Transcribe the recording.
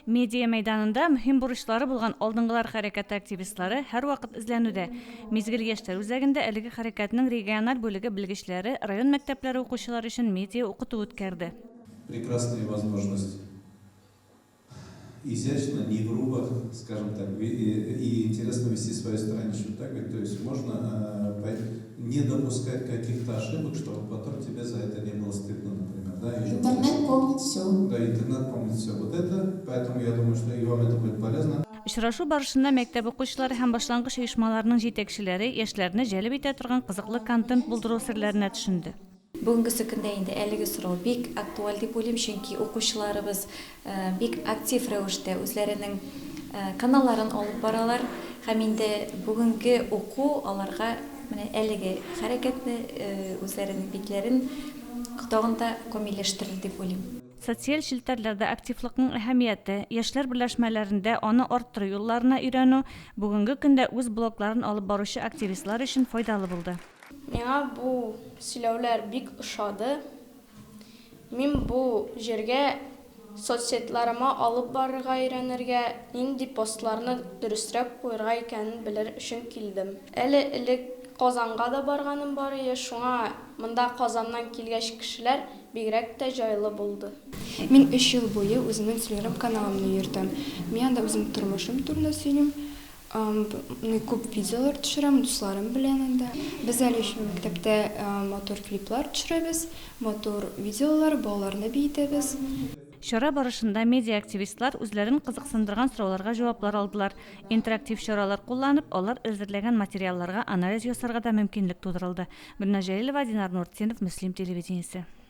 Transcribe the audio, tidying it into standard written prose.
Медиа мәйданында мөһим бурычлары булган Алдынгылар хәрәкәте активистлары һәрвакыт эзләнүдә. Мизгел яшьләр үзәгендә әлеге хәрәкәтнең региональ бүлеге белгечләре район мәктәпләре укучылары өчен медиа укыту үткәрде. Прекрасная возможность изящно, не грубо, скажем так, и интересно вести свою страничку, так ведь? То есть можно не допускать каких-то ошибок, чтобы потом тебе за это не было стыдно, например, да? Или Интернет помнит все. Да, интернет помнит все вот это, поэтому я думаю, что и вам это будет полезно. Очрашу барышында мәктәп укучылары һәм башлангыч оешмаларның җитәкчеләре яшьләрне җәлеп итә торган кызыклы контент булдыру серләренә төшенде. Бүгенгесе көндә инде әлеге сорау бик актуаль дип уйлыйм, чөнки укучыларыбыз бик актив рәвештә үзләренең каналларын алып баралар һәм инде бүгенге уку аларга менә әлеге хәрәкәтне, үзләренең битләрен тагын да камилләштерер дип уйлыйм. Социаль челтәрләрдә активлыкның әһәмияте, яшьләр берләшмәләрендә аны арттыру юлларына өйрәнү бүгенге көндә үз блогларын алып баручы активистлар өчен файдалы булды. Миңа бу сөйләүләр бик ошады. Мин бу җиргә соцсетьларыма алып барырга өйрәнергә, нинди постларны дөресрәк куерга икәнен белер өчен килдем. Әле элек Казанга да барганым бар ие, шуңа монда Казаннан килгәч кешеләр бигрәк тә җайлы булды. Мин өч ел буе үземнең телеграм-каналымны йөртәм. Мин анда үземнең тормышым турында сөйлим. Күп видеолар төшерәм дусларым белән анда. Без әле еще мәктәптә матур клиплар төшерәбез, матур видеолар, балаларны биетәбез. Чара барышында медиа-активистлар үзләрен кызыксындырган сорауларга җаваплар алдылар. Интерактив чаралар кулланып, алар әзерләгән материалларга анализ ясарга да мөмкинлек тудырылды. Гөлназ Җәлилова, Динар Нуртдинов, Мөслим телевидениесе.